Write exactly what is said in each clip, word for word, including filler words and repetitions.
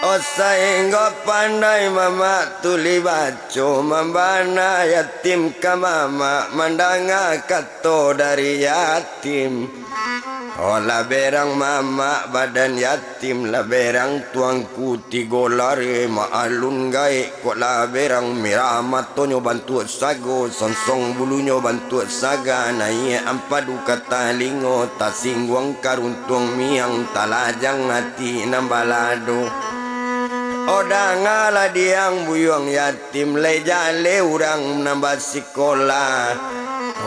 Oh, sainggo pandai mamak tuli baco, mambana yatim ka mamak, mandanga kato dari yatim. Oh, lah berang mamak badan yatim, lah berang tuangku tigo lare, mak alun gaek, kok lah berang merah matonyo bantuak sago, songsong bulunyo bantuak saga, naiak ampadu ka talingo, tasingguang karuntuang miang, talajang ati nan balado. Oh, dangalah diang buyuang yatim, lai jaleh urang nan basikolah.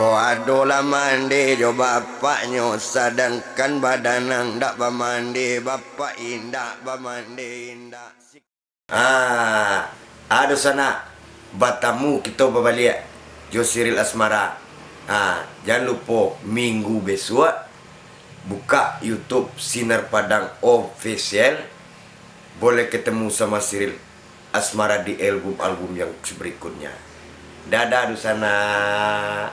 Oh, ado lah mande jo bapaknyo, sadangkan badanang ndak bamande bapak, indak bamande indak. Ah, ado sanak, batamu kito babaliak jo Siril Asmara. Ah, jan lupo minggu besuak, bukak YouTube Sinar Padang Official, boleh ketemu sama Siril Asmara di album-album yang berikutnya. Dadah, dunsanak.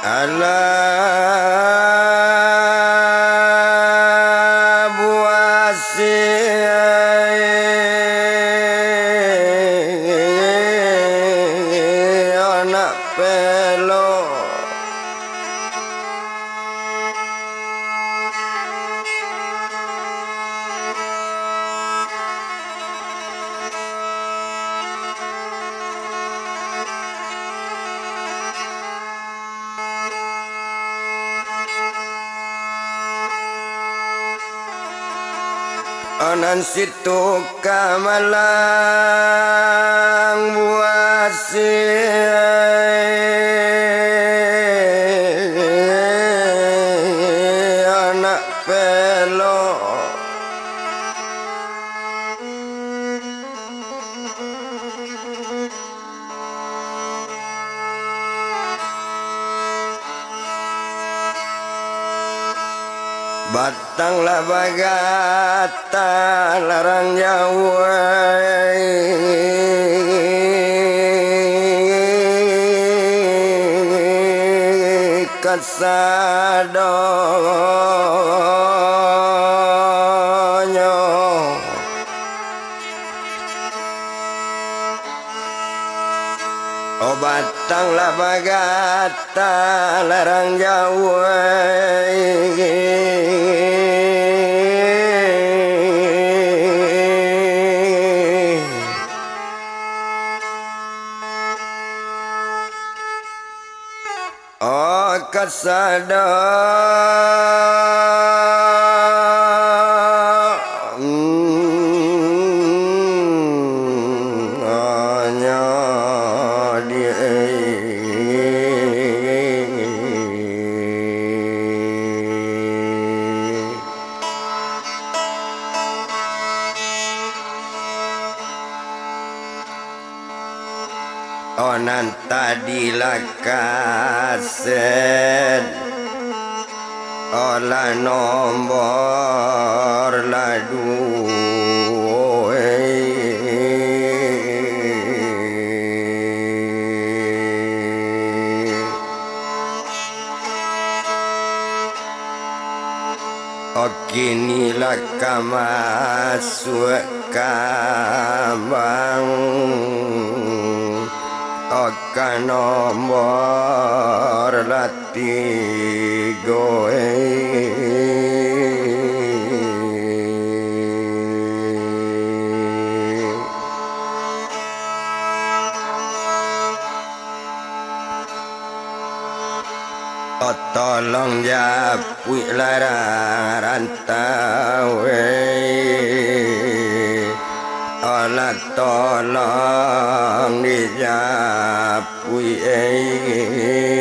Alah buasi anak pelo. Anan situ ka malang buasi anak pelo. Batang lah bagata larang jauah, kasadonyo. Oh, batang lah bagata larang jauah. Oh, kasado. Hmm, hanya di Oh, nan tadi lah kaset, oh, lah nombor lah duo. Oh, kini lah ka masuak kambang, oh, ka nombor lah tigo, eh. Japuik larang rantau, eh. Alah tolong dijapuik, eh.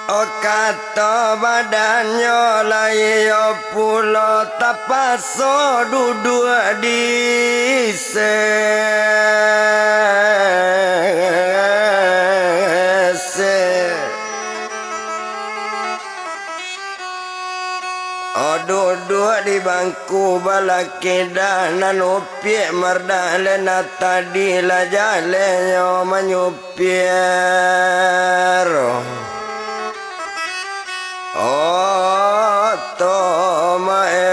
O kato badannyo, lai iyo pulo tapaso duduak di sesek. O duduak di bangku balakida nan upiak mardalena tadi lah jalenyo manyupiak. O tomae.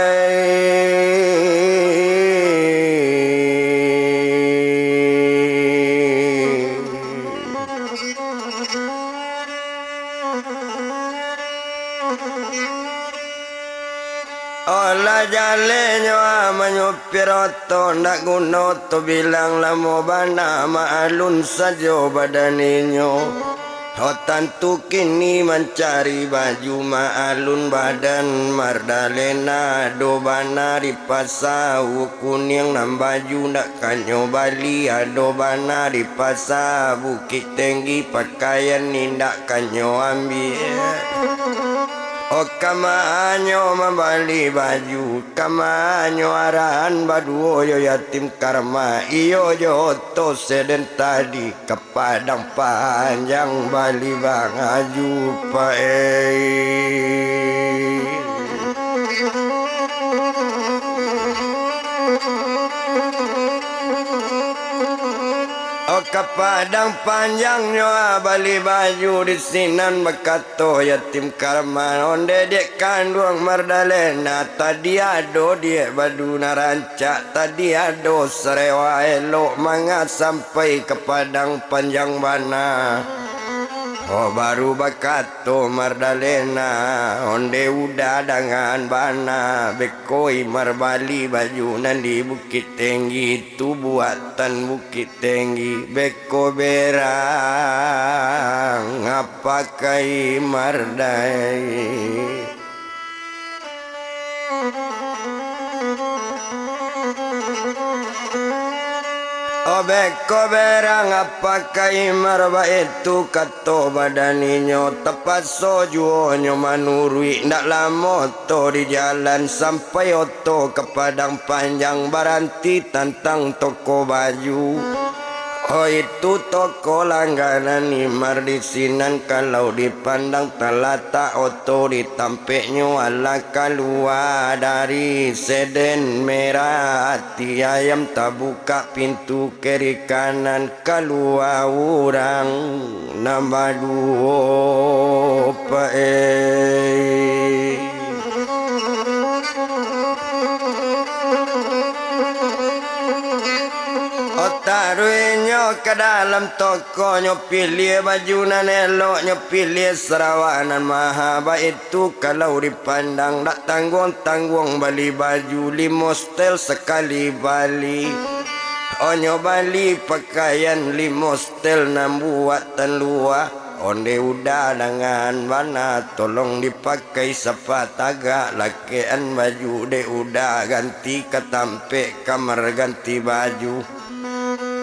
Olah jalenyo a manyupir oto, ndak guno oto bilang lamo bana, maalun sajo badan inyo. Ho tantu kini mancari baju, maalun badan Mardalena, ado bana di pasa Kuniang nan baju ndak kanyo bali, ado bana di pasa Bukik Tinggi, pakaian indak kanyo ambiak. O kamanyo mambali baju, kamanyo arahan baduo yo Yatim Karma, iyo jo oto seden tadi. Ka Padang Panjang bali baju, Pak, eh. O ka Padang Panjang nyo a bali baju, di sinan bakato Yatim Karma, onde diak kanduang Mardalena, tadi ado diak badu nan rancak, tadi ado sarewa elok, manga sampai ka Padang Panjang bana. Oh, baru bakato Mardalena, onde uda dangan bana, beko i marbali baju nan di Bukik Tinggi tu, buatan Bukik Tinggi, beko berang apakai Mardai. O beko berang apakai Mardai tu, kato badan inyo, tapaso juo nyo manuruik. Ndak lamo oto di jalan, sampai oto ka Padang Panjang, baranti tantang toko baju. Oh, itu toko langganan Imar di sinan, kalau dipandang talatak oto di tampeknyo, alah kalua dari seden merah ati ayam, tabukak pintu kiri kanan, kalua urang nan baduo, Pak, eh. Taruihnyo ka dalam toko, nyo piliah baju nan elok, nyo piliah sarawak nan maha. Baitu kalau dipandang, dak tangguang-tangguang bali baju, limo setel sakali bali. Onyo bali pakaian limo setel nan buatan lua. Onde uda dangan bana, tolong dipakai sapa tagak, lakekan baju dek uda, ganti ka tampek kamar ganti baju.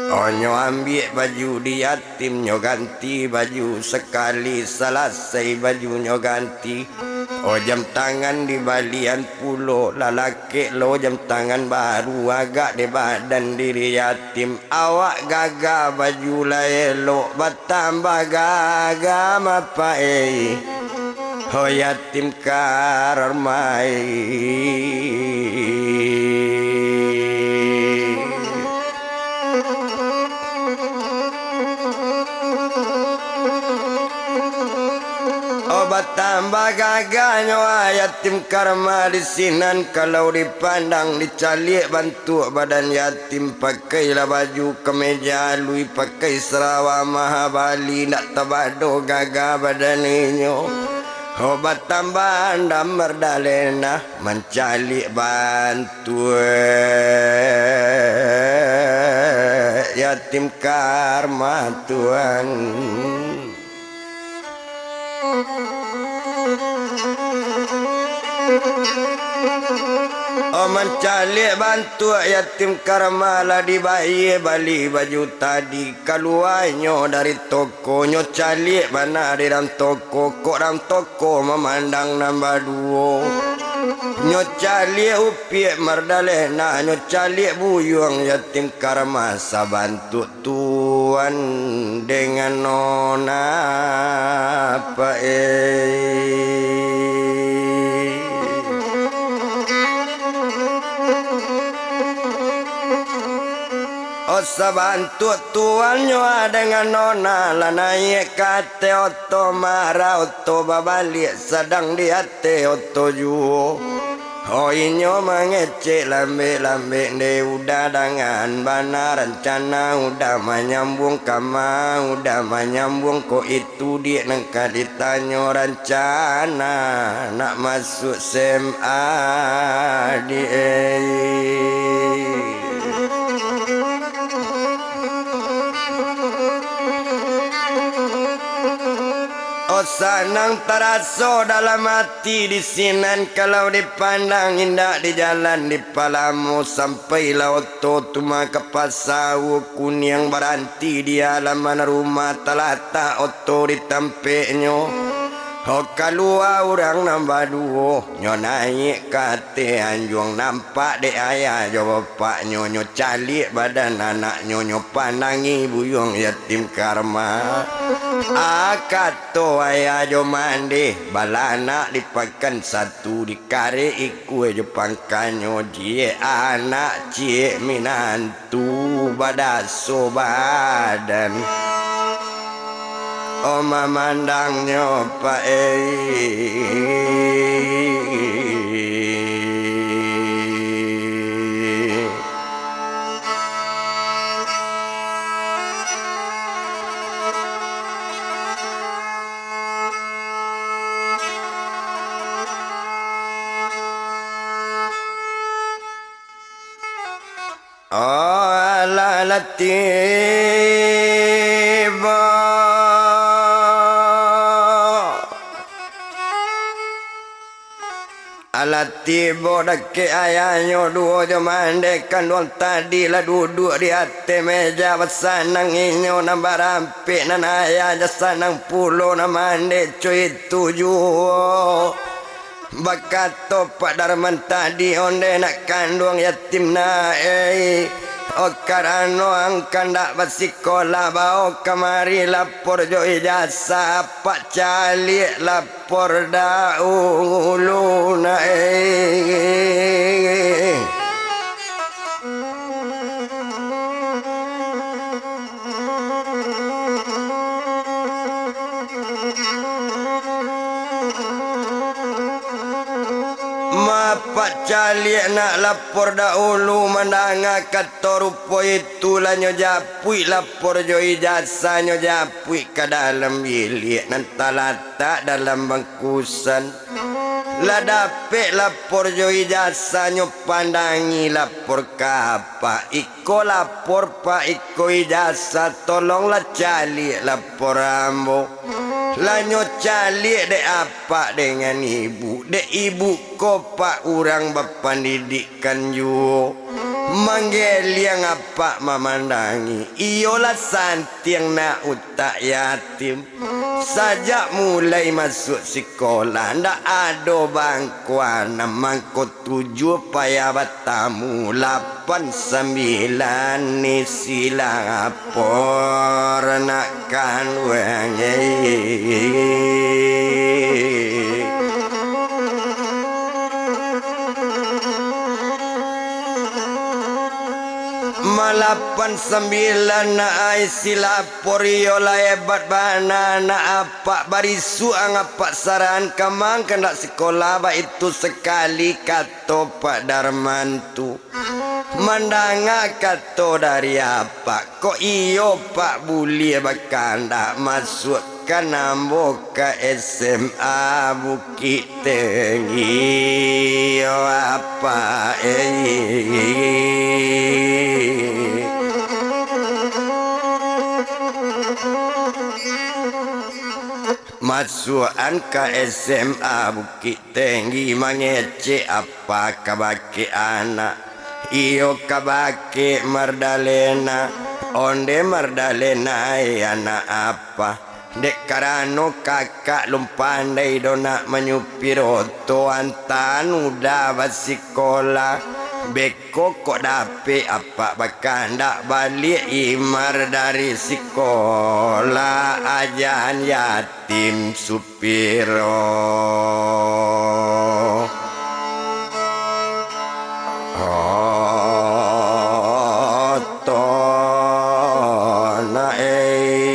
Onyo ambiak baju di Yatim, nyo ganti baju sakali, salasai baju nyo ganti. O jam tangan dibalian pulo, lalakek lo jam tangan baru, agak dek badan diri Yatim. Awak gagah baju lah elok, batambah gagah mapai. Ho Yatim Karmai. O Batambah gagahnyo yatim Karma di sinan, kalau dipandang, dicaliak bantuak badan yatim, pakailah baju kameja alui, pakai sarawa mahabali, ndak tabado gagah badan inyo. Ho, batambah andam mardalenah, mancaliak bantuak yatim Karma, Tuan. Oh, mancaliak bantuak yatim Karma, lah dibayia bali baju tadi. Kaluanyo dari toko, nyo caliak bana di dalam toko, kok dalam toko mamandang nan baduo. Nyo caliak upiak mardalenah, nyo caliak buyuang yatim Karma, sabantuak tuan dengan nona, Pak, eh. Oh, sabantuak tuannyo dengan nona lah naiak ka ateh oto, mara oto babaliak sadang di ateh oto juo. Oh, inyo mangecek lambek-lambek, deh, udah dangan bana rancana, udah manyambuang kama, udah manyambuang ko itu, diak nan ka ditanyo rancana, nak masuak S M A, diak, eh. Oh, sanang taraso dalam ati di sinan, kalau dipandang indak di jalan dipalamo, sampailah oto tu maka pasawo kuniang, baranti di alaman rumah, talatak oto di tampeknyo. Ho, kalua urang nan baduo, nyo naiak ka ateh anjuang, nampak dek ayah jo bapaknyo, nyo caliak badan anaknyo, nyo pandangi buyuang yatim Karma. Ah, kato ayah jo mandeh, balanak dipakan satu, dikarek ikua jo pangkanyo, ciek anak ciek minantu badaso badan. Oh, mamandangnyo, Pak, eh. Alah, lah tibo. Alah tibo dakek ayahnyo duo jo mandeh kanduang tadi, lah duduak di ateh meja basanang inyo nan barampek, nan ayah jo sanang pulo nan mandeh co itu juo. Bakato Pak Darman tadi, ondeh nak kanduang yatim na, eh. Oh, karano ang kandak basikolah, bao kamari lapor jo ijazah, Pak, caliak lapor dahulu na, eh. Mapak caliak nak lapor dahulu, mandanga kato rupo itu, lah nyo japuik lapor jo ijazah, nyo japuik ka dalam biliak nan talatak dalam bangkusan. Lah dapek lapor jo ijazah, nyo pandangi lapor ka apak. Iko lapor, Pak, iko ijazah, tolonglah caliak lapor ambo. Lah nyo caliak dek apak dengan ibu. Dek ibu ko, Pak, urang bapandidikan juo. Manggeliang apak mamandangi. Iyolah santiang nak utak yatim. Sajak mulai masuak sikolah, ndak ado bangkuan, mangko tujuah payah batamu, lapan sambilan isi lapor nak kanduang. Malah Apan sambilan nak ai silapor iyo lah hebat bana nak apak barisuak ang apak saran kamang kandak sikola baitu sakali kato Pak Darman tu. Mandanga kato dari apak, kok iyo pak buliah bakandak masuakkan ambo ka S M A Bukik Tinggi, yo apak, eh. Masuakan ka S M A Bukik Tinggi mangecek apak kabake anak. Iyo kabake Mardalena, onde Mardalena, eh, anak apa? Dek karano kakak lun pandai do nak manyupir oto antaan udah basikola. Beko kok dapek apak bakandak baliak Imar dari sikola, ajahan yatim sup- piro. Oto na ei.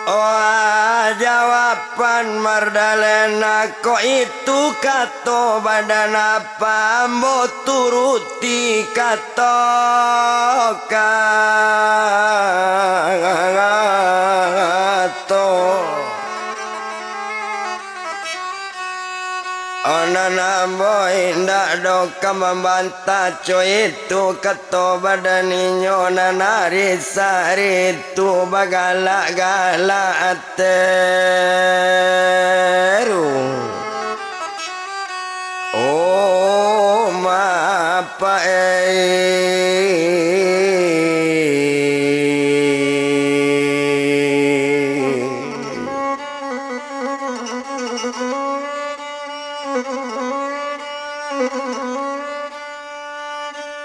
Oh, jawaban Mardalena, kok itu kato badan apa, ambo turuti kato kato. Onan ambo indak doh ka mambantah, co itu kato badan inyo nan ari sari tu bagalak-galak ateru. Oh, mapaei.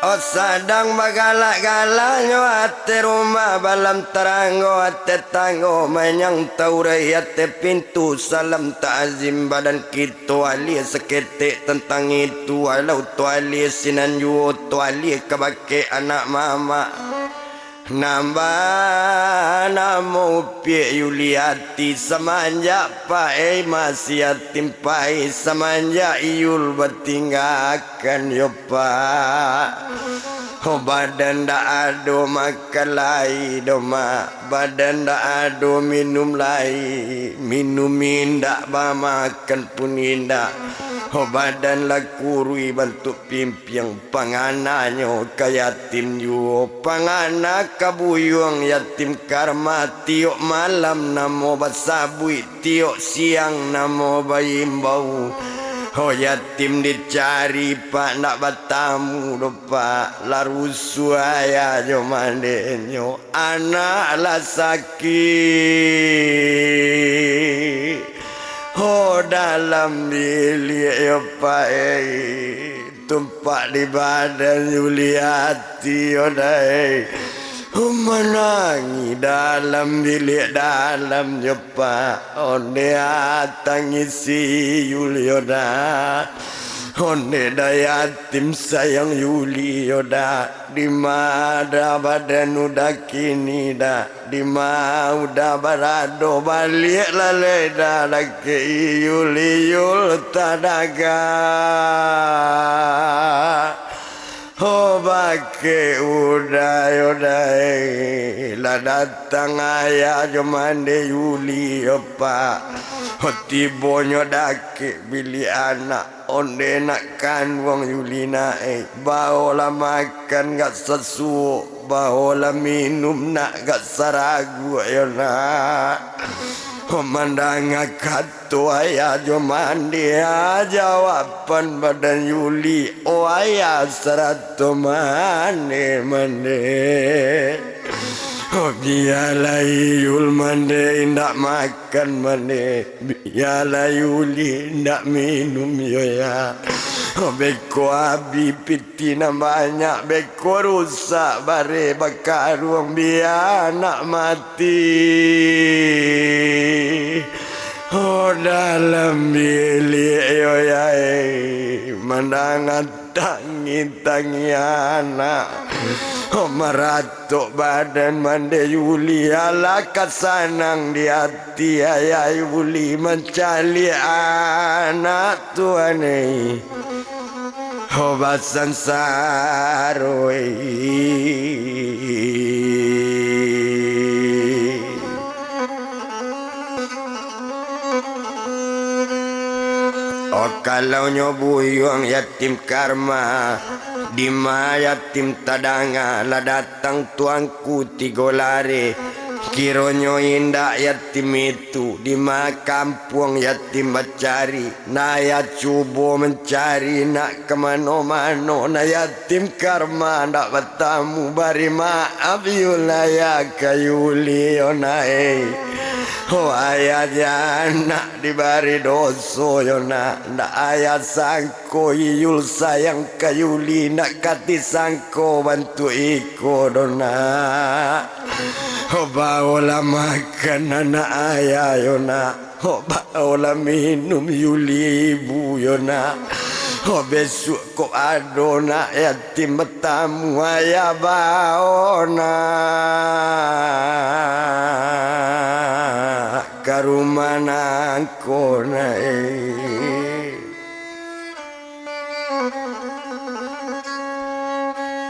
Oh, sadang bagalak-galaknyo ateh rumah, balam taranggo ateh tanggo, manyang taurai ateh pintu, salam takzim badan kito, alie saketek tantang itu, walau tu alie sinan juo, tu alie kabake anak mamak. Nambah namo upiak Yuliati, samanjak paai masih yatim paai, samanjak Iyul batinggakan yo, Pak. Oh, badan ndak ado makan lai doh, Mak. Badan ndak ado minum lai, minum indak, bamakan pun indak. Oh, badan lah kurui bantuak pim- piang, pangananyo ka yatim juo, pangana ka buyuang yatim karma, tiok malam namo basabuik, tiok siang namo baimbau. Ho, yatim dicari, Pak, ndak batamu doh, Pak, lah rusuah ayah jo mandenyo, anak lah sakik. Ho, dalam biliak yo, Pak, ei. Tumpak di badan Yuliati yo dai. Manangih dalam biliak dalam nyo, Pak. Onde a tangisi Yuli yo da. Onde da yatim sayang Yuli yo da. Dima da badan uda kini da. Dima uda barado, baliak lalai da dakek Iyul-iyul tadaga. Ho, bakeh uda yo dai, lah datang ayah jo mande Yuli yo, Pak. Ho, tibonyo dakek biliak anak. Onde nak kanduang Yuli nak, eh, baolah makan gak sasuok, baolah minum nak gak saraguak yo nak. Mandanga kato ayah jo mande, ah, jawaban badan Yuli, oh ayah sarato mande, mande. Oh, bialah Iyul mande indak makan mande, bialah Yuli indak minum yo ya. Oh, beko abih pitih nan banyak, beko rusak bareh bakaruang, bia nak mati. Oh, dalam biliak yo ya, eh, mandanga tangi-tangi anak. Oh, maratok badan mande Yuli, alah ka sanang di ati ayah Yuli mancaliak anak tu aneh. Oh, basansaro, eh. Oh, kalau nyo buyuang yatim karma, dima yatim tadanga lah datang tuanku tigo lare. Kironyo indak yatim itu, dima kampuang yatim bacari. Nah, ayah cubo mancari nak ka mano-mano, nah, yatim karma ndak batamu, bari maaf Yul ayah ka Yuli yo nak, eh. Oh, ayah jan nak dibari doso yo nak, ndak ayah sangko Iyul sayang ka Yuli, ndak ka disangko bantuak iko doh nak. Oh, baolah makan anak ayah yo nak. Ho, baolah minum Yuli ibu yo nak. Ho, besuak kok ado nak yatim batamu, ayah bao nak ka rumah nangko nak, eh.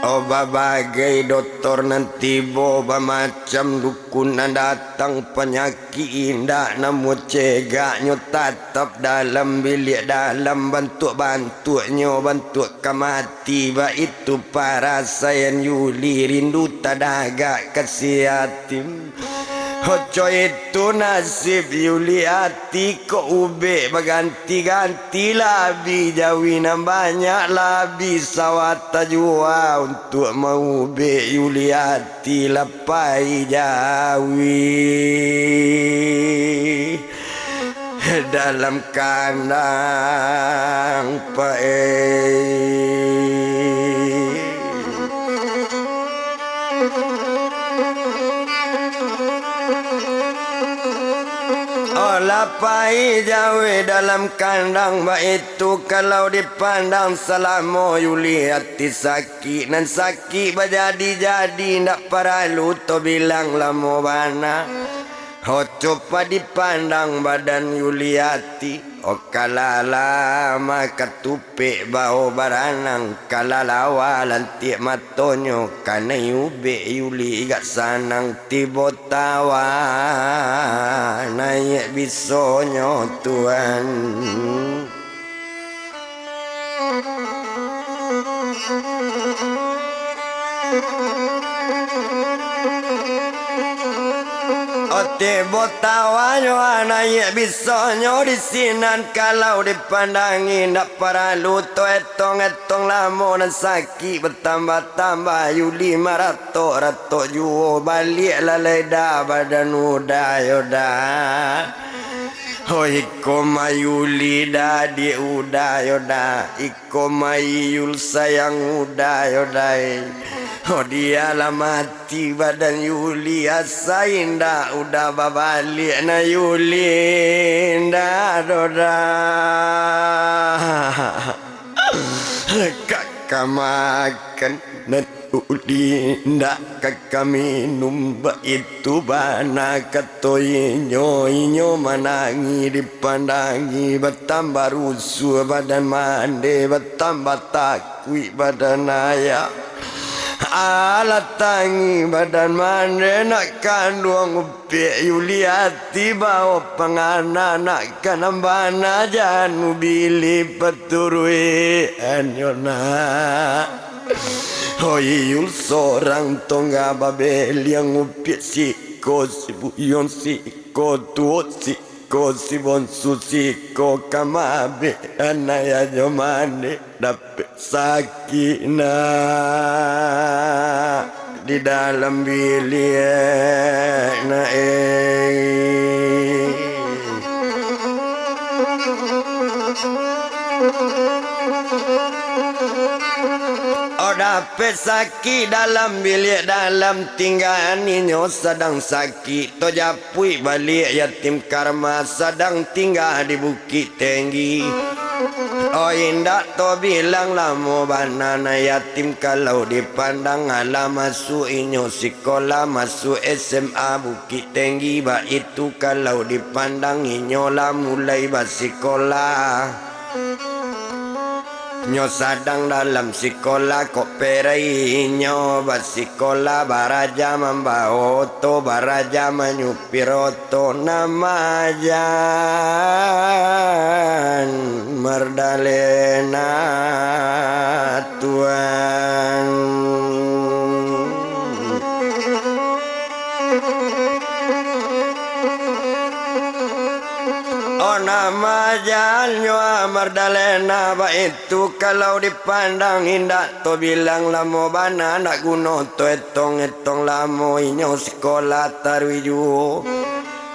Oh, babagai dotor nan tibo, bamacam dukun nan datang, panyakik indak namuah cegaknyo, tatap dalam biliak dalam, bantuak-bantuaknyo bantuak ka mati, baitu parasaian Yuli, rindu tadagak ka si yatim. Oco itu nasib Yuli, ati kok ubek baganti-ganti, labiah jawi nan banyak, labiah sawah tajua untuak maubek Yuli, ati lah pai jawi dalam kandang pae. Oh, lah pai jawi dalam kandang, baitu kalau dipandang salamo Yuli ati sakik, nan sakik bajadi-jadi, ndak paralu to bilang lamo bana. Oco pa dipandang badan Yuli ati, oh, kalala mah katupek bao baranang, kalalawa lantiak matonyo, kanai ubek Yuli gak sanang, tibo tawa naiak bisonyo tuan. Ote botawanyo anaiak bisonyo di sinan, kalau dipandangi ndak paralu to etong-etong lamo nan sakik batambah-tambah, Yuli maratok-ratok juo, baliak lalai dah badan udah yo dah. Hoi, iko mah Yuli dah, diak udah yo dah. Iko mah Iyul sayang udah yo dai. Hoi, dialah mati badan Yuli, asa indak udah babaliak na Yuli, indak doh dah. Ka ka makan, nan uli indak ka ka minum, baitu bana kato inyo. Inyo manangih dipandangi, batambah rusuah badan mande, batambah takuik badan ayah. Alah tangih badan mande, nak kanduang Piak Yuli ati bao pangana, nak ka nan bana jan ubili paturuikan yo nak. Hoi Yul sorang tongga babeliang, upiak siko si buyuang, siko tuo siko si bonsu, siko ka mabek anai ajo mande. Dapek sakik nak. Di dalam biliak na, eh. Oh, dapek sakik dalam biliak dalam, tinggaan inyo sadang sakik. Tojapuik baliak yatim karma, sadang tingga di Bukik Tenggi. Oh, indak tobilang lamo bana na yatim kalau dipandang. Alah masuak inyo sikolah, masuak S M A Bukik Tenggi, baitu kalau dipandang inyo lah mulai basikolah. Nyo sadang dalam sikolah, kok perai inyo basikolah, baraja mambawa oto, baraja manyupir oto, namo jan Mardalena, Tuan. Oh, namo jalnyo Mardalena, baitu kalau dipandang indak tobilang lamo bana, ndak guno toetong-etong lamo inyo sikolah taruih juo.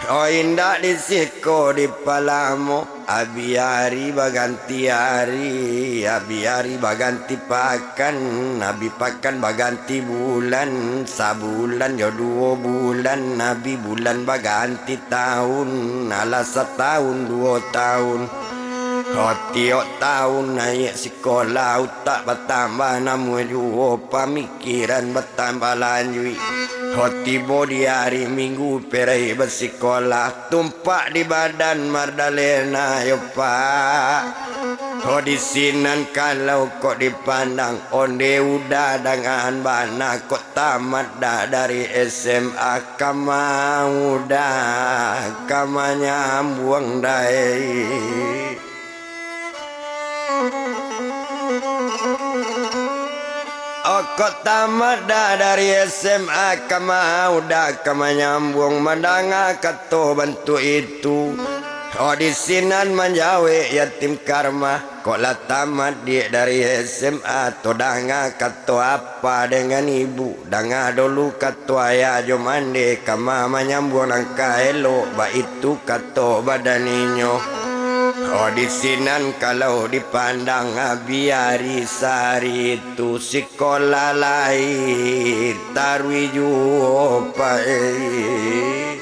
Oh, indak di siko dipalamo. Abih ari baganti ari, abih ari baganti pakan, abih pakan baganti bulan, sabulan jo duo bulan, abih bulan baganti taun, alah sataun duo taun. Ho, tiok taun naiak sikolah, utak batambah, namuah juo pamikiran batambah lanjuik. Ho, tibo di ari Minggu perai basikolah, tumpak di badan Mardalena yo, Pak. Ho, di sinan kalau kok dipandang, onde udah dangan bana, kok tamat dah dari S M A, kama udah, kama nyambuang dai. Oh, kok tamat dah dari S M A, kama udah, kama nyambuang, mandanga kato bantuak itu. Oh, di sinan manjawek yatim karma, kok lah tamat diak dari S M A, to danga kato apa dengan ibu? Danga dulu kato ayah jo mande, kama manyambuang langkah elok, baitu kato badan inyo. Oh, di sinan kalau dipandang, abih ari sahari tu sikolah lai taruih juo, Pak, eh.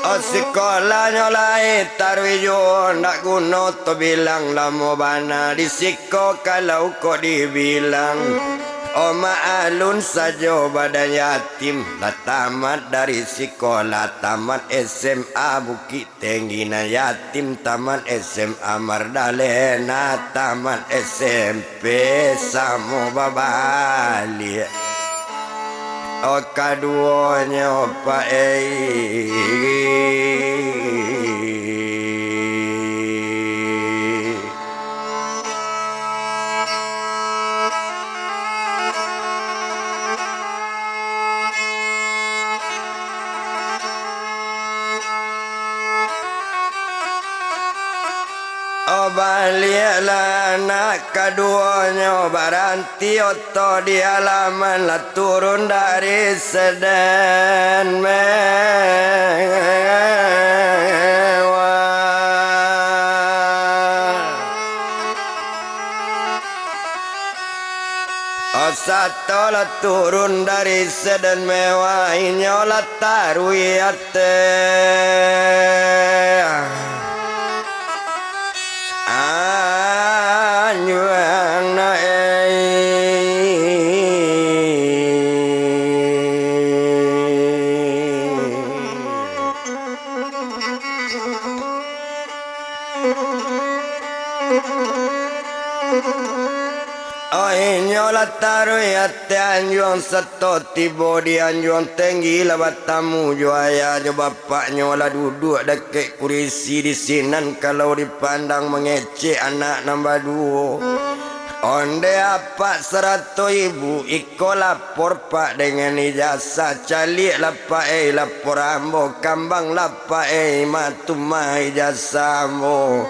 Oh, sikolahnyo lai taruih juo, ndak guno tobilang lamo bana di siko kalau kok dibilang. Oh, maklum sajo badan yatim, lah tamat dari sikolah, tamat S M A Bukik Tenggi, nan yatim tamat S M A, Mardalena tamat S M P, samo babaliak. Oh, kaduonyo, Pak, eh. Oh, baliaklah anak kaduonyo, baranti oto di alaman, lah turun dari seden mewah. Oh, sato lah turun dari seden mewah, inyo lah taruih ateh anjuang na, eh. Oh, inyo lah taruih ateh anjuang, sato tibo di anjuang tenggi, lah batamu jo ayah jo bapaknyo, lah duduak dakek kurisi. Di sinan kalau dipandang, mangecek anak nan baduo. Onde apak sarato ibu, iko lapor pak dengan ijasah, caliak lah pak ei lapor ambo, kambang lah pak ei matumah ijasah ambo.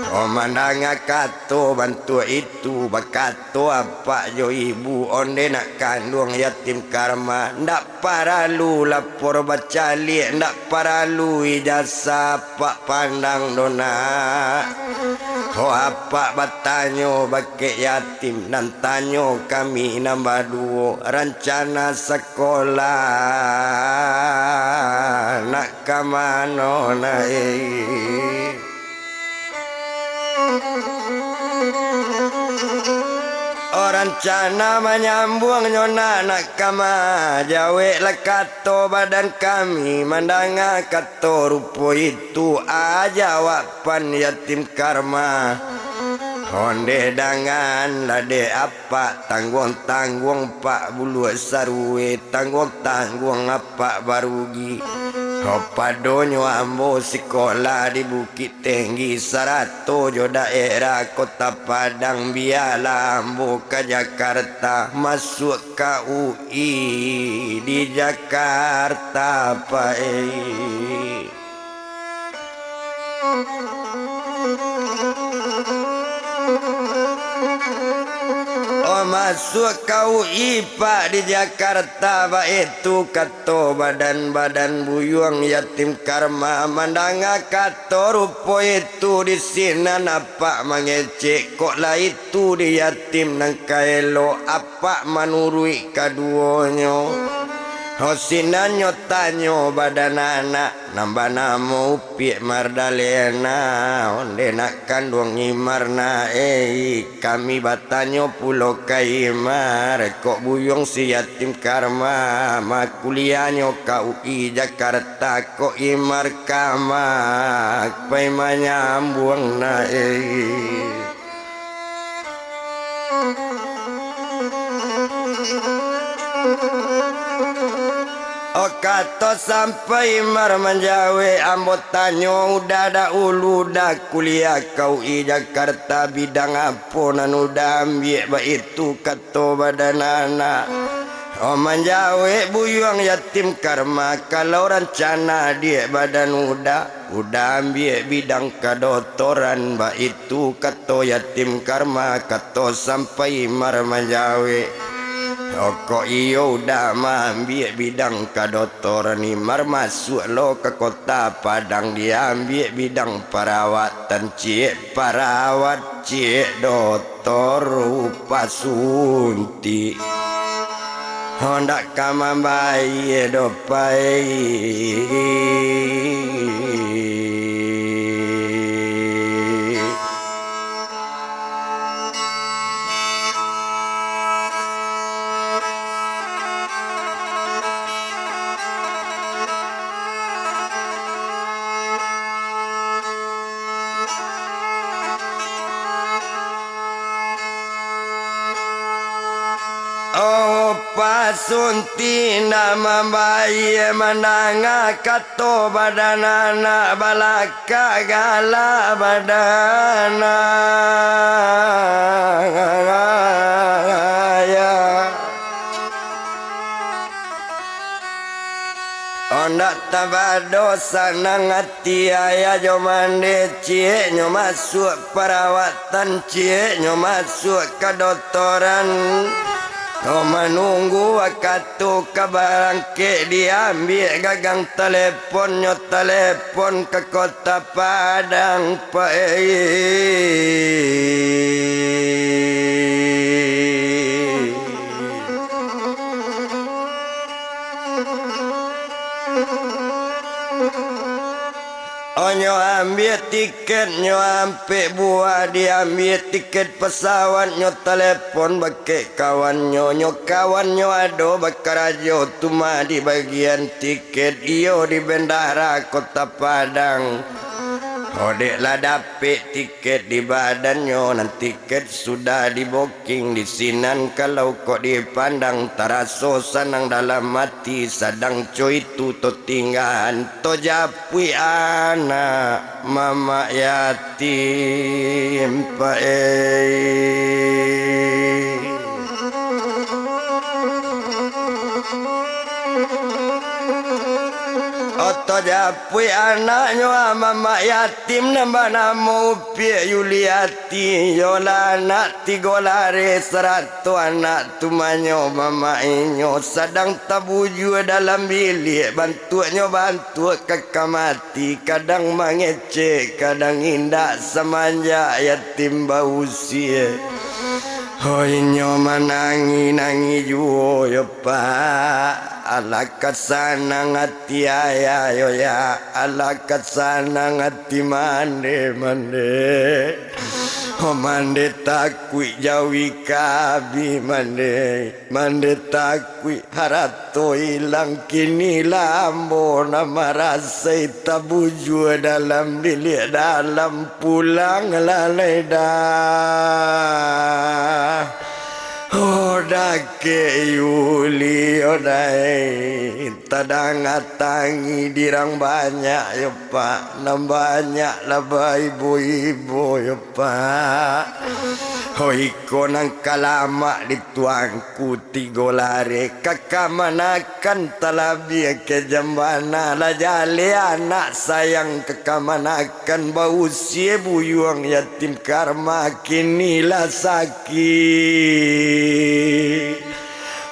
Ko mandanga kato bantuak itu, bakato apak jo ibu, onde nak kanduang yatim Karma, ndak paralu lapor bacaliak, ndak paralu ijasah apak pandang doh nak. Ko apak batanyo bakeh yatim, nan tanyo kami nan baduo, rancana sakolah nak ka mano nak ei. Oh, rancana manyambuangnyo nak, nak ka majawek lah kato badan kami, mandanga kato rupo itu, a jawaban yatim Karma. Onde dangan lah dek apak, tangguang-tangguang pak buluak sarue, tangguang-tangguang apak barugi. Ho padonyo ambo sikolah di Bukik Tinggi sarato jo daerah Kota Padang, bialah ambo ka Jakarta, masuak ka U I di Jakarta, Pak ei. Oh, masuak ka U I, Pak, di Jakarta, baitu kato badan-badan buyuang yatim Karma, mandanga kato rupo itu di sinan apak mangecek, kok lah itu di yatim nan ka elok, apak manuruik kaduonyo. Ho sinan nyo tanyo badan anak, nan banamo Upiak Mardalena, onde nak kanduang Imar nak ei, kami batanyo pulo ka Imar, kok buyuang si yatim Karma, makuliahnyo ka U I Jakarta, kok Imar ka ma, pai manyambuang nak ei. Oh, kato sampai Imar manjawek, ambo tanyo, uda dahulu, uda kuliah ka U I Jakarta, bidang apo nan uda ambiak, baitu kato badan anak. Oh, manjawek buyuang yatim Karma, kalau rancana diak badan uda, uda ambiak bidang kadotoran, baitu kato yatim Karma, kato sampai Imar manjawek. Kok iyo uda maambiak bidang kadotoran, Imar masuak lo ka Kota Padang, diambiak bidang parawatan, ciek parawat, ciek dotor, upa suntik. Ho, ndak ka mambayie doh, Pai. Oh, pasunti ndak mambayie, mandanga kato badan anak, balakak galak badan anak. Oh, ndak tabado sanang ati ayah jo mande, cieknyo masuak parawatan, cieknyo masuak kadotoran. Oh, manunggu wakatu ka barangkek, diambiak gagang taleponnyo, talepon ka Kota Padang, Pai. Oh, nyo ambiak tiket, nyo ampek buah, diambiak tiket pesawat, nyo talepon bakeh kawannyo, nyo kawannyo ado bakarajo tu mah di bagian tiket, iyo di bandara Kota Padang. Odek lah dapek tiket di badannyo, nan tiket sudah diboking di sinan. Kalau kok dipandang, taraso sanang dalam ati, sadang co itu totinggaan, tojapuik anak mamak yatim, Pak, eh. Oto japuik anaknyo, ah, mamak yatim nan banamo Upiak Yuliati. Iyolah anak tigo lareh sarato anak tumanyo mamak inyo, sadang tabujua dalam biliak, bantuaknyo bantuak kaka mati, kadang mangecek, kadang indak, samanjak yatim bausia. Ho, inyo manangih-nangih juo yo, Pak. Alangkah sanang ati ayah yo, ya. Alangkah sanang ati mande, mande. Ho, mande takuik jawi ka abih, mande. Mande takuik harato ilang, kini lah ambo nan marasai tabujua dalam biliak dalam, pulang lah lai dah. Oh, dakek Yuli, oh, dai. Tadanga tangih dirang banyak yo, Pak. Nan banyak lah baibo-ibo yo, Pak. Oh, iko nan ka lamak di tuangku tigo lareh, ka kamanakan talabiah kejam bana, lah jaleh anak sayang ka kamanakan, bausia buyuang yatim karma, kini lah sakik.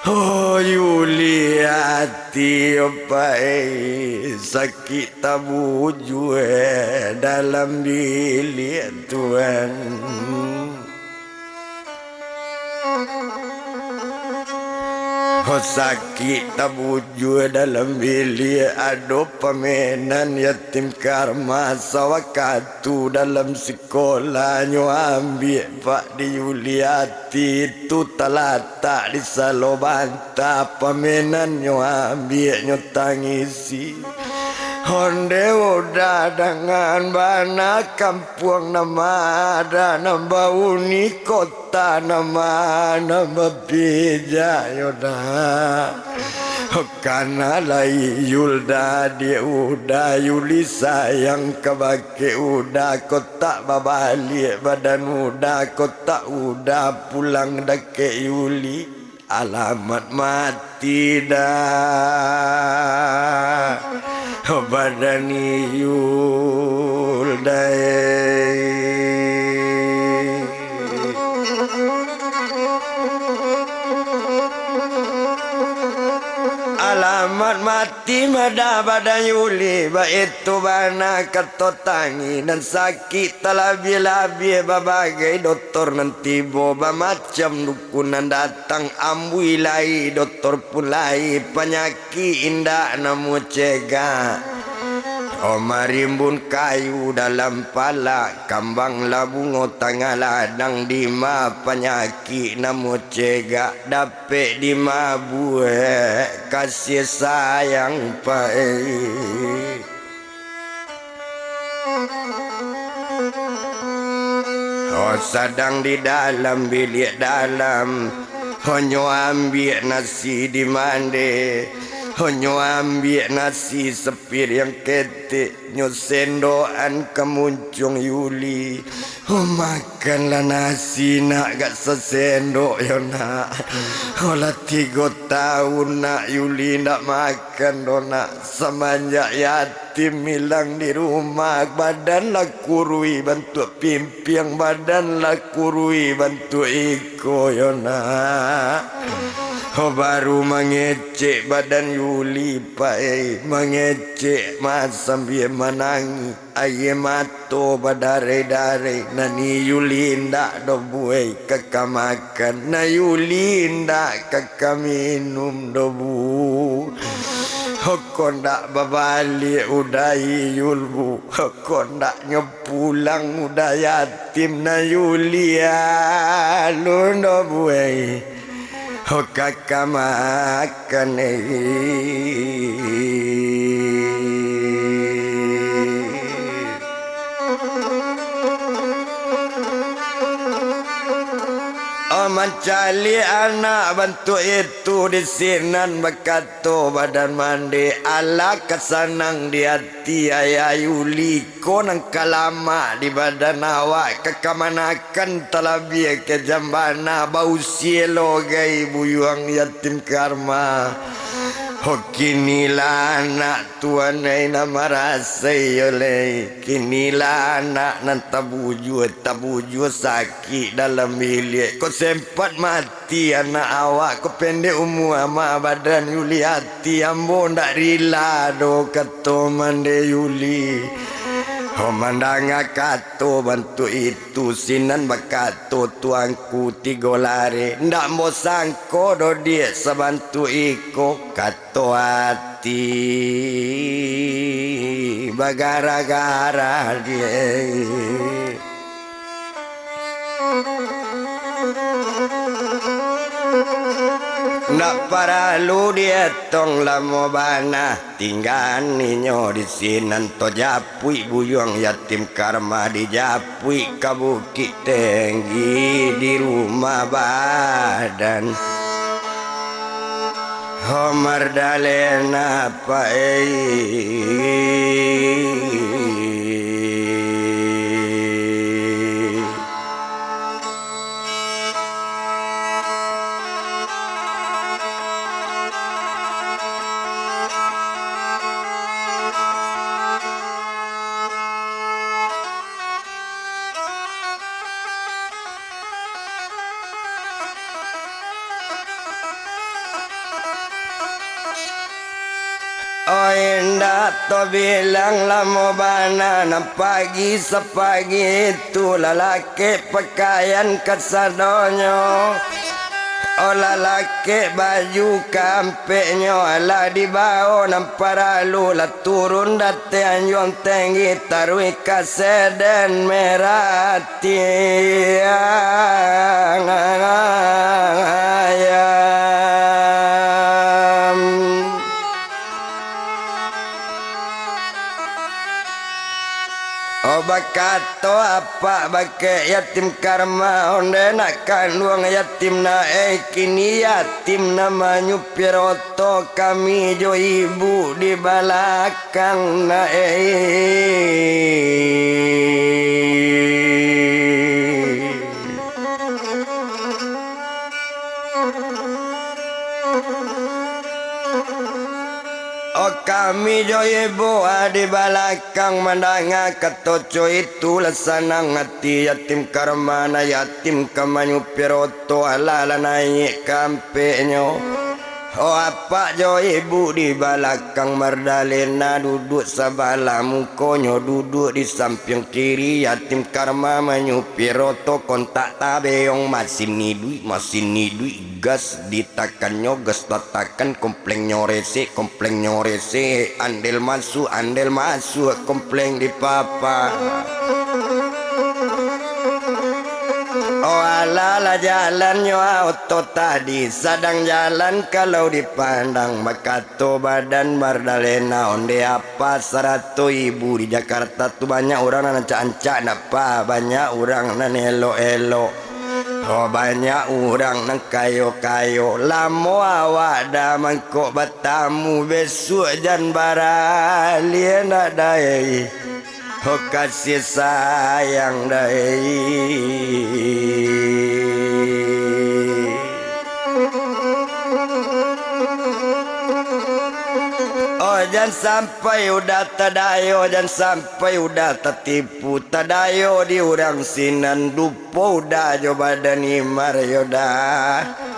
Oh, Yuli ati, oh, pai, sakik tabujua dalam biliak, Tuan. Ho, sakik tabujua dalam biliak, ado pamenan yatim karma sawakatu dalam sikolah, nyo ambiak, Pak, di Yuli ati tu talatak di salo banta, pamenan nyo ambiak, nyo tangisi. Onde udah dangan bana kampuang nan ma-, ada nan bauni kota nan ma-, nan bapijak yo dah. Kana lai Yul dah, adiak udah, Yuli sayang kabake udah, kotak babaliak badan udah, kotak udah pulang dakek Yuli. Alamat mati dah badan Iyul dai. Alamat mati madah badan Yuli, baitu bana kato tangi nan sakik. Talabiah-labiah babagai dotor nan tibo, bamacam dukun nan datang, ambuih lai, dotor pun lai, panyakik indak namuah cegak. Oh, marimbun kayu dalam palak, kambang lah bungo tangah ladang, dima panyakik namuah cegak, dapek dima buek kasih sayang pai. Oh, sadang di dalam biliak dalam, oh, nyo ambiak nasi dimande, oh, nyo ambiak nasi sapiriang ketek, nyo sendokan ka muncuang Yuli. Oh, makanlah nasi, nak, agak sasendok yo, nak. Oh, lah tigo taun, nak, Yuli ndak makan doh, nak. Samanjak yatim ilang di rumah, badan lah kurui bantuak pimpiang, badan lah kurui bantuak iko yo, nak. Oh, baru mangecek badan Yuli pai, mangecek ma-, sambia manangih. Aia mato badarai-darai, nan Iyul indak doh buai ka kamakan, nan Iyul indak ka kaminum doh bu. Hoko ndak babaliak udah Iyul bu, hoko ndak nyo pulang udah yatim, nan Iyul alun doh buai. Ho kaka makan, eh. Oh, mancaliak anak bantuak itu, di sinan bakato badan mande, alah ka sanang di ati ayah Yuli ko nan ka lamak di badan awak, ka kamanakan talabiah ka jambana, bausia lo gai buyuang yatim Karma. Ho, kinilah anak tuan ai nan marasai yo lai. Kinilah anak nan tabujua, tabujua sakik dalam biliak. Kok sempat mati anak awak, kok pendek umua, lamah badan, Yuli, ati ambo ndak rila doh, kato mande Yuli. Ho, mandanga kato bantuak itu, sinan bakato tuanku Tigo Lareh, ndak ambo sangko doh diak sabantuak iko, kato ati bagara-gara diak. Ndak paralu dietong lamo bana, tinggaan inyo di sinan, tajapuik buyuang yatim Karma, dijapuik ka Bukik Tenggi di rumah badan. Ho, Mardalena, Pak, eh. Oi, indak tabilang lamo bana, nan pagi sapagi tu lah lakek pakaian kasadonyo. Oh, lah lakek baju kampeknyo, lah dibao nan paralu, lah turun dek Anjuang Tenggi, taruih ka Seden Merah tiang ayam. Oh, bakato apak bakeh yatim Karma, ondeh nak kanduang yatim na, eh, kini yatim na manyupir oto kami jo ibu di balakang. Kang na, eh. Oh, kami jo ibu, ah, di balakang mandanga kato co itu, lah sanang ati yatim Karma, na yatim ka manyupir oto, alah lah naiak ka ampeknyo. Oh, apak jo ibu di balakang Mardalena duduak sabalah mukonyo, duduak di sampiang kiri yatim Karma manyupir oto, kontak tabeong, masin iduik, masin iduik, gas ditakannyo, gas tatakan, komplengnyo resek, komplengnyo resek, andel masuak, andel masuak, kompleng dipapa. Oh, alah lah jalannyo, ah, oto tadi sadang jalan, kalau dipandang bakato badan Mardalena, ondeh apa sarato ibu di Jakarta tu banyak urang nan ancak-ancak napa, banyak urang nan elok-elok. Oh, banyak urang nan kayo-kayo. Lamo awak dah mangko batamu, besuak jan baralih nak dai. Oh, kasih sayang dai. Oh, jan sampai udah tadayo, jan sampai udah tatipu, tadayo di urang sinan, dupo udah jo badan Imar yo dah.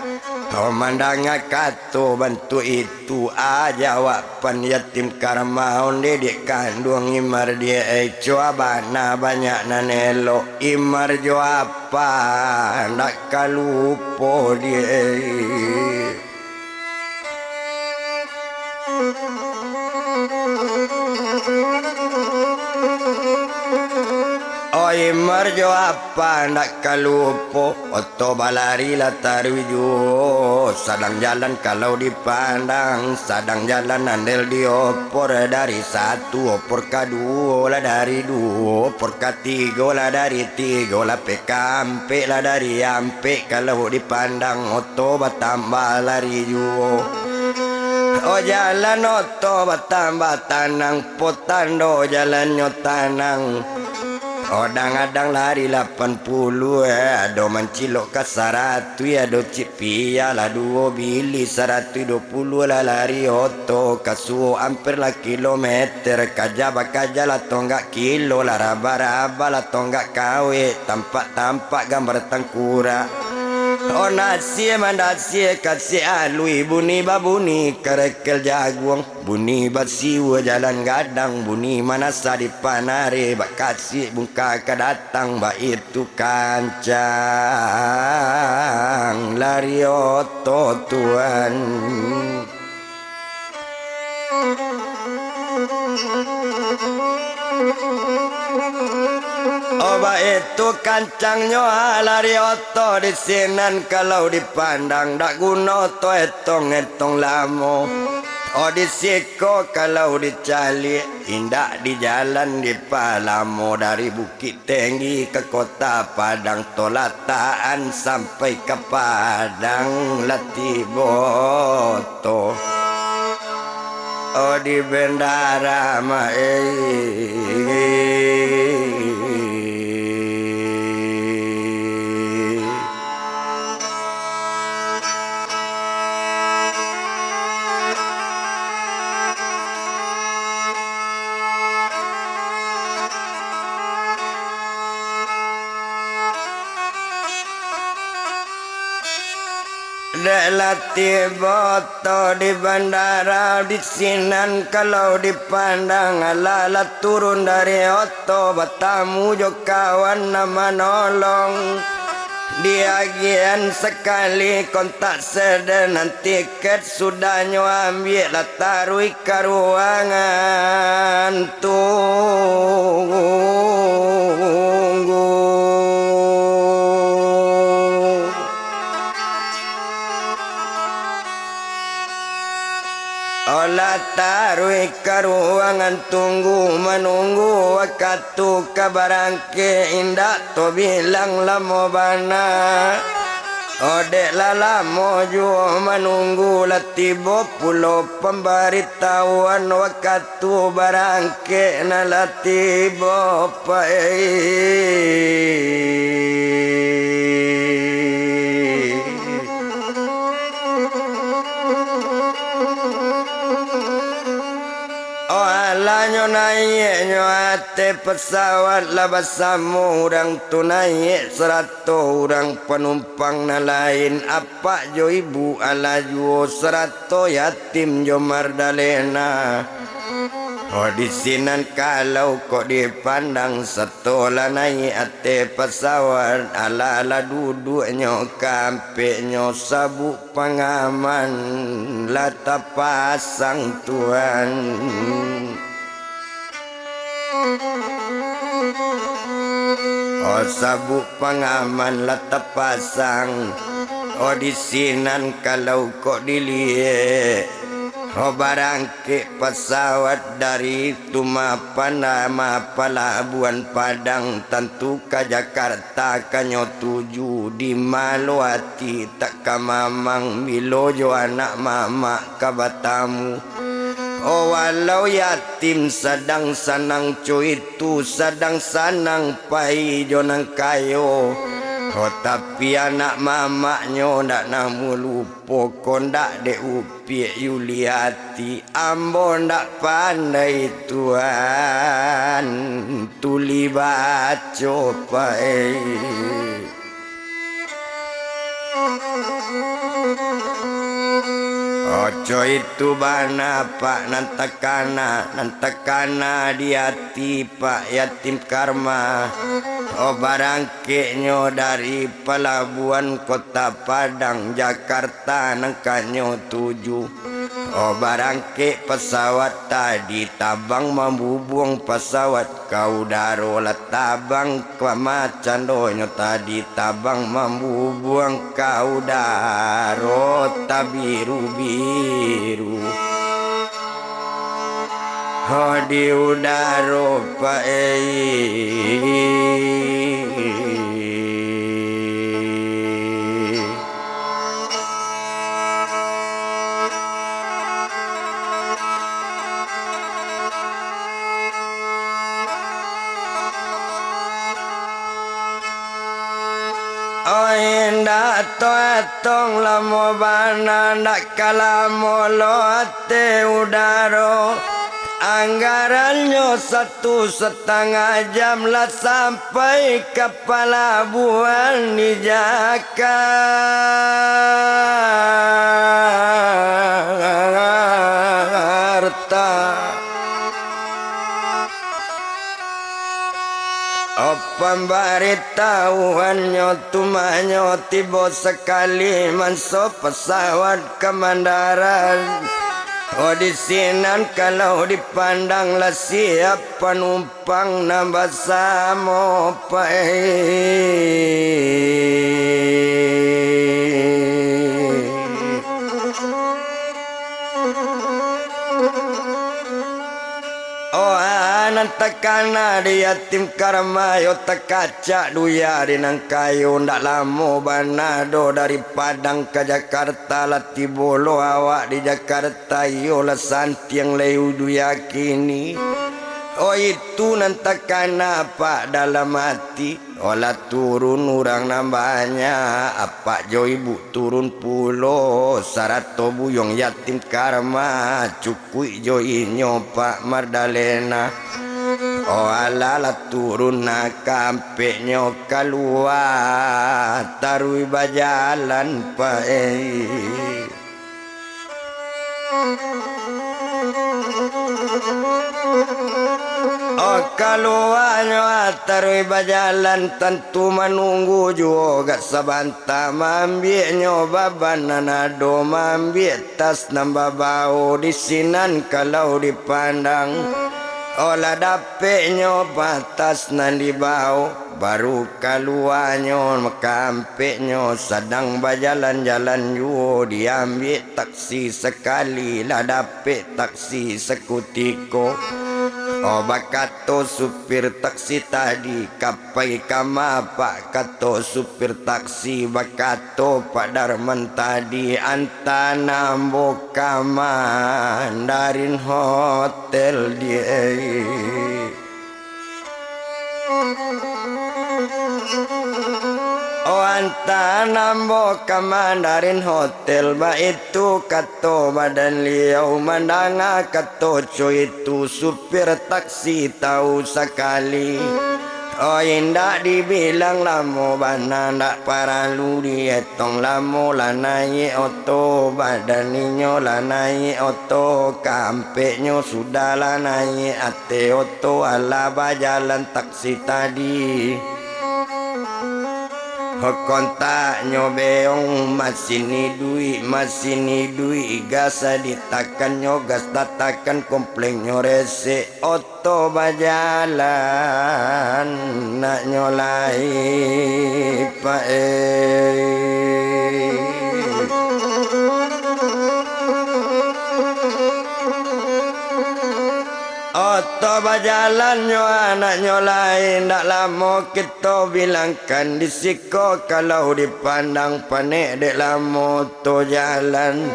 Oh, mandanga kato bantuak itu, ah, jawaban yatim Karma, ondeh dek kanduang Imar diak, eh, coa bana banyak nan elok, Imar jo apa ndak ka lupo diak, eh. Oh, Marjo apa ndak ka lupo, oto balari lah taruih juo. Sadang jalan kalau dipandang, sadang jalan andel diopor, dari satu opor ka duo lah, dari duo opor ka tigo lah, dari tigo lapeh ka ampek lah, dari ampek kalau dipandang, oto batambah lari juo. O jalan oto batambah tanang, po tando jalannyo tanang. Odang-adang lari lapan puluah, eh, ado mancilok ka saratuih, ado cik pia lah duo bilih, saratuih duo puluah lah lari oto, kasuo ampir lah kilometer, kaja bakaja lah tonggak kilo, lah raba-raba lah tonggak kawek, tampak-tampak gambar tangkurak. O nasie mandasie kasik alui, bunyi babunyi karekel jaguang. Bunyi basiwa jalan gadang, bunyi manasa di panareh, bak kasik bungka ka datang, baitu kancang lari oto tuan. O baitu kancangnyo lari oto di sinan, kalau dipandang dak guno oto etong-etong lamo. O di siko kalau dicaliak, indak di jalan dipalamo, dari Bukik Tinggi ka Kota Padang, tolatakan sampai ka Padang lah tibo oto. O di bandara mah, eh. Dek lah tibo oto di bandara, di sinan kalau dipandang, alah lah turun dari oto, batamu jo kawan nan manolong. Diagiahan sakali kontak sadonyo, tiket sudahnyo ambiak, lah taruih ka ruangan tunggu. Alah taruih ka ruangan tunggu, manunggu wakatu ka barangkek, indak tabilang lamo bana. Dek lah lamo juo manunggu, lah tibo pulo pambaritahuan, wakatu barangkek nan lah tibo, pai. O alah nyo naiaknyo ateh pesawat, lah basamo urang tu naiak sarato urang panumpang nan lain, apak jo ibu alah juo sarato yatim jo Mardalena. O di sinan kalau kok dipandang, sato lah naiak ateh pesawat, alah lah duduaknyo ka ampeknyo, sabuk pangaman lah tapasang tuan. O sabuk pangaman lah tapasang, o di sinan kalau kok diliek, o barangkek pasawat dari tu mah panama palabuhan Padang, tantu ka Jakarta kanyo tuju, di malo ati tak ka mamang, bilo jo anak mamak ka batamu. O walau yatim sadang sanang co itu, sadang sanang pai jo nan kayo. O tapi anak mamaknyo ndak namuah lupo, kondak dek upiak Yuliati, ambo ndak pandai tuan tuli baco pai. Oco itu bana, Pak, nan takana, nan takana di ati, Pak Yatim Karma. O barangkeknyo dari palabuhan Kota Padang, Jakarta, nan kanyo tuju. Oh, barangkek pasawat tadi, tabang mambubuang pasawat ka udaro, lah tabang ka macandonyo tadi, tabang mambubuang ka udaro, tabiru-biru. Oh, di udaro, Pak, eh. Oi, ndak atong-atong lamo bana, ndak ka lamo lo ateh udaro. Anggarannyo satu satangah jam lah sampai ka palabuahan di Jakarta. Oh, pambaritahuannyo tu mah nyo tibo sakali manso pasawat ka mandarat. Oh, di sinan kalau dipandang lah siap panumpang nan basamo, Pak, eh. Oh, nan takana di yatim karma, yo takacak duya di nan kayo. Ndak lamo bana doh dari Padang ka Jakarta, lah tibo lo awak di Jakarta, iyo lah santiang lai duya kini. Oh, itu nan takana, Pak, dalam ati. Oh, lah turun urang nan banyak, apak jo ibuk turun pulo, sarato buyuang yatim karma, cukuik jo inyo Pak Mardalena. Oh, alah lah turun, nah, ka ampeknyo kalua, taruih bajalan, Pak, eh. Oh, kaluanyo taruih bajalan, tantu manunggu juo agak sabanta, maambiaknyo baban nan ado, maambiak tas nan babao, di sinan kalau dipandang. Oh, lah dapeknyo tas nan dibao, baru kaluanyo ka ampeknyo, sadang bajalan-jalan juo, diambiak taksi sakali, lah dapek taksi sakutiko. Oh, bakato supir taksi tadi, ka pai kama, Pak, kato supir taksi, bakato Pak Darman tadi, antaan ambo ka Mandarin Hotel, Diak. Oh, antaan ambo ka Mandarin Hotel, baitu kato badan liau. Mandanga kato co itu, supir taksi tahu sakali. Oh, indak dibilang lamo bana, ndak paralu dietong lamo, lah naiak oto badan inyo, lah naiak oto ka ampeknyo, sudah lah naiak ateh oto, alah bajalan taksi tadi. Ho, kontaknyo beong, masih iduik, masih iduik, gas ditakannyo, gas tatakan, komplennyo resek, oto bajalan, naknyo lai, Pak, eh. Oto bajalannyo, anaknyo lai, ndak lamo kito bilangkan di siko, kalau dipandang panek dek lamo oto jalan.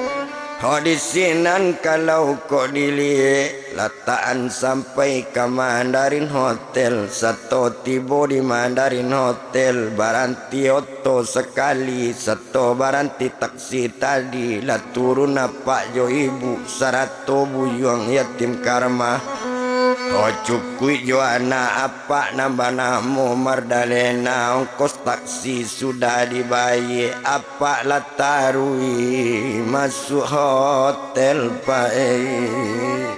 Ho, di sinan kalau kok diliek, latakan sampai ka Mandarin Hotel, sato tibo di Mandarin Hotel, baranti oto sakali, sato baranti taksi tadi, lah turun apak jo ibuk, sarato buyuang yatim karma. Oh, cukuik jo anak apak nan banamo Mardalena, ongkos taksi sudah dibayie, apak lah taruih masuak hotel, Pak, eh.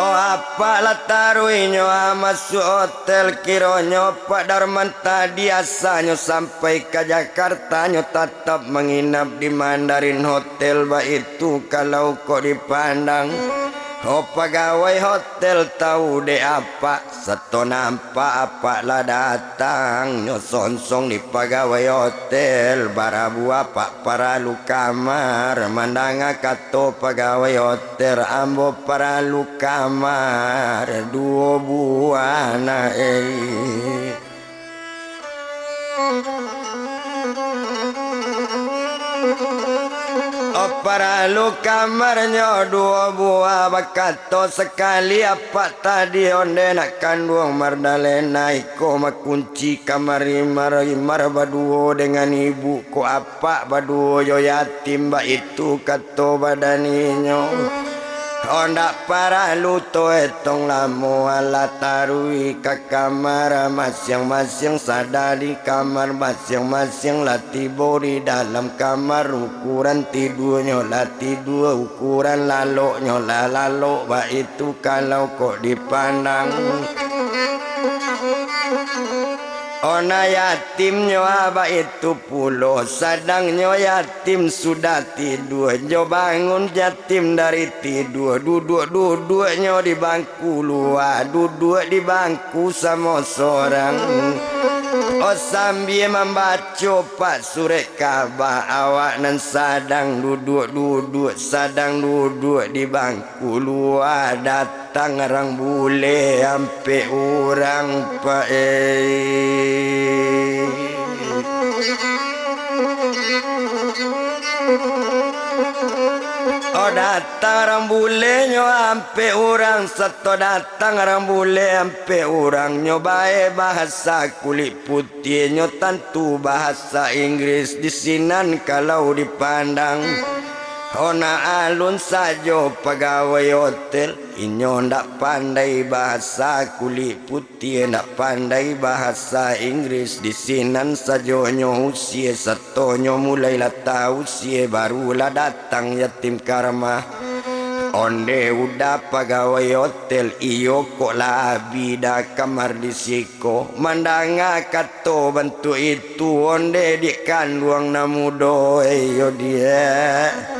Apak lah taruihnyo masuak hotel, kironyo Pak Darman tadi asanyo sampai ka Jakarta, nyo tatap manginap di Mandarin Hotel, baitu kalau kok dipandang. Oh, pagawai hotel tahu dek apak, sato nampak apak lah datang, nyo sonsong di pagawai hotel, barabu apak paralu kamar, mandanga kato pagawai hotel, ambo paralu kamar duo buah na, eh. Oh, paralu kamarnyo duo buah, bakato sakali apak tadi, onde nak kanduang Mardalena, iko makunci kamar Imar, Imar baduo dengan ibu, kok apak baduo jo yatim, baitu kato badan inyo. Oh, ndak paralu toh etong lamo, alah taruih ka kamar masiang-masiang, sadang di kamar masiang-masiang, lah tibo di dalam kamar, ukuran tiduanyo lah tidua, ukuran laloknyo lah lalok, baitu kalau kok dipandang. Oh, na yatimnyo, ah, baitu pulo, sadangnyo yatim sudah tidua, nyo bangun yatim dari tidua, duduak-duduaknyo di bangku lua, duduak di bangku samo sorang. Oh, sambia mambaco pak surek Ka'bah, awak nan sadang duduak-duduak, sadang duduak di bangku lua, dat- tang urang bule ampek urang, Pak, eh. Oh, datang urang bulenyo ampek urang, sato datang urang bule ampek urang, nyo bae bahasa kulik putiahnyo tantu bahasa Inggris di sinan kalau dipandang. Oh, nak alun sajo pagawai hotel, inyo ndak pandai bahasa kulik putiah, ndak pandai bahasa Inggris, di sinan sajo nyo usie, sato nyo mulailah tausie, barulah datang yatim karma. Onde udah pagawai hotel, iyo kok lah abih dah kamar di siko. Mandanga kato bantuak itu, onde diak kanduang nan mudo, iyo diak.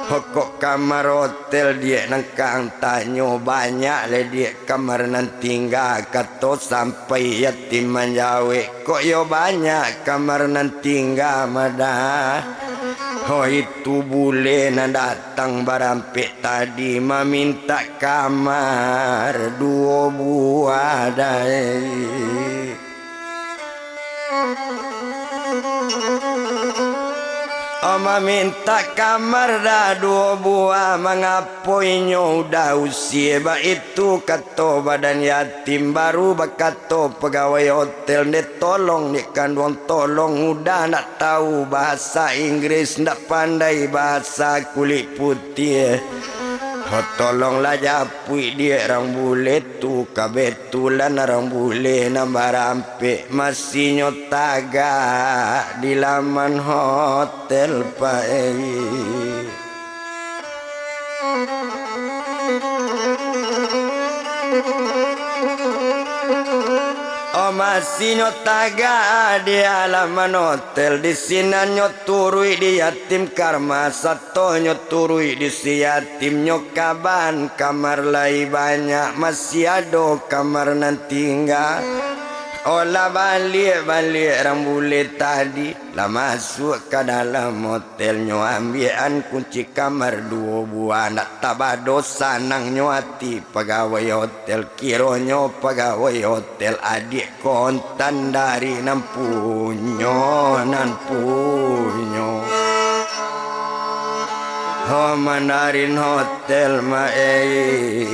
Hokok kamar hotel diak nan kang tanyo, banyak lai diak kamar nan tingga, kato sampai yatim manjawek, kok iyo banyak kamar nan tingga madah. Ho itu bule nan datang barampek tadi mamintak kamar duo buah dai. Oh, mamintak kamar dah duo buah, mangapo inyo udah usie? Baitu kato badan yatim, baru bakato pagawai hotel, nde tolong, nde kanduang tolong, udah ndak tahu bahasa Inggris, ndak pandai bahasa kulik putiah. Ho, tolonglah japuik diak rang bule tu, kabetulan rang bule nan barampek masinyo tagak di laman hotel, Pak, eh. Oh, masinyo tagak di alaman hotel, di sinan nyo turuik di yatim karma, sato nyo turuik di si yatim, nyo kaban kamar lai banyak, masih ado kamar nan tingga. Oh, lah baliak-baliak rang bule tadi, lah masuak ka dalam hotel, nyo ambiakan kunci kamar duo buah, ndak tabado sanangnyo ati pagawai hotel. Kironyo pagawai hotel adiak kontan dari nan punyo, nan punyo. Ho, Mandarin Hotel, ma, eh.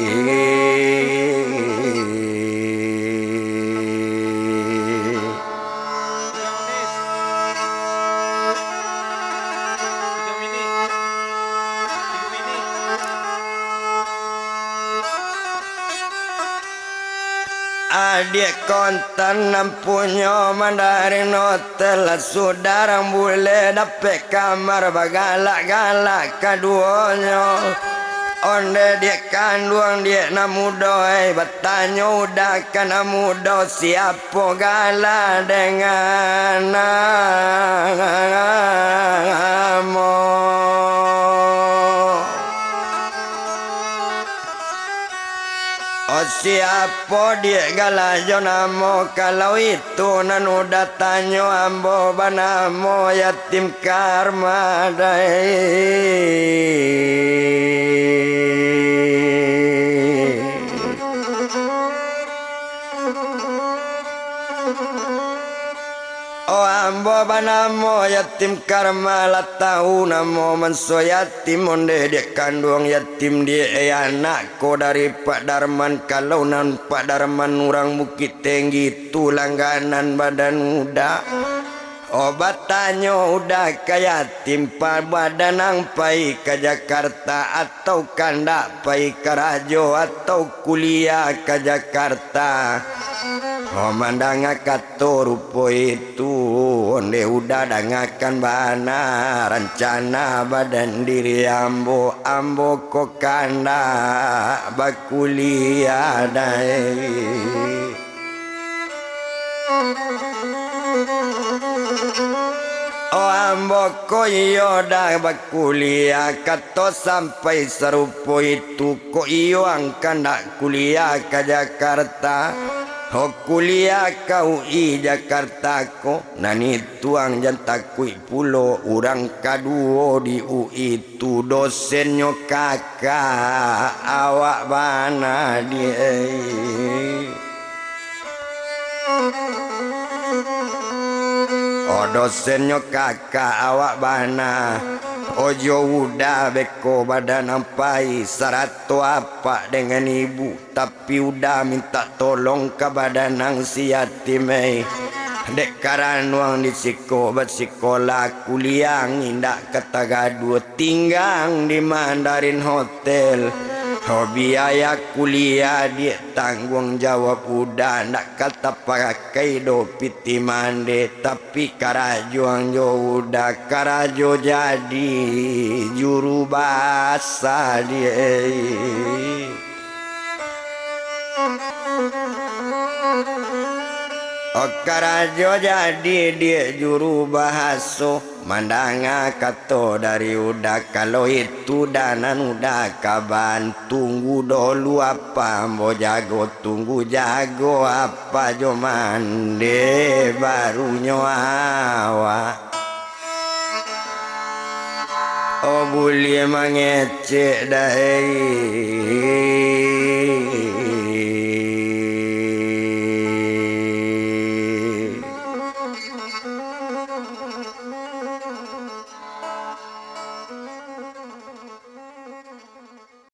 Adiak kontan nan punyo Mandarin Hotel, sudah rang bule dapek kamar, bagalak-galak kaduonyo. Ondeh diak kanduang diak nan mudo, eh, batanyo uda ka nan mudo, siapo gala dengan namo? Oh, siapo diak gala jo namo? Kalau itu nan uda tanyo, ambo banamo Yatim Karma dai. Oh, ambo banamo Yatim Karma, lah tahu namo manso yatim, ondeh diak kanduang yatim diak, eh, anak ko dari Pak Darman, kalau nan Pak Darman urang Bukik Tinggi tu langganan badan uda. Oh, batanyo uda ka yatim, pa badan ang pai ka Jakarta atau kandak pai karajo atau kuliah ka Jakarta? Oh, mandanga kato rupo itu, ondeh uda dangakan bana rancana badan diri ambo, ambo ko kandak bakuliah dai. Oh, ambo ko iyo dah bakuliah, kato sampai sarupo itu, ko iyo ang kandak kuliah ka Jakarta. Oh, kuliah ka U I Jakarta ko, nan itu ang jan takuik pulo, urang kaduo di U I tu dosennyo kakak awak bana diak. Oh, dosennyo kakak awak bana. Ojo uda beko badan ang pai sarato apak dengan ibu, tapi uda mintak tolong ka badan ang si yatim, eh. Dek karano ang di siko basikolah, kuliah ang indak ka tagaduah, tingga ang di Mandarin Hotel. Ho, biaya kuliah diak tangguang jawab uda, ndak ka tapakai doh pitih mande, tapi karajo ang jo uda karajo jadi juru basa diak. Oh, karajo jadi diak juru bahaso. Mandanga kato dari uda, kalau itu danan uda kaban, tunggu dolu apa ambo jago, tunggu jago apa jo mande barunyo awak. Oh, buliah mangecek dai.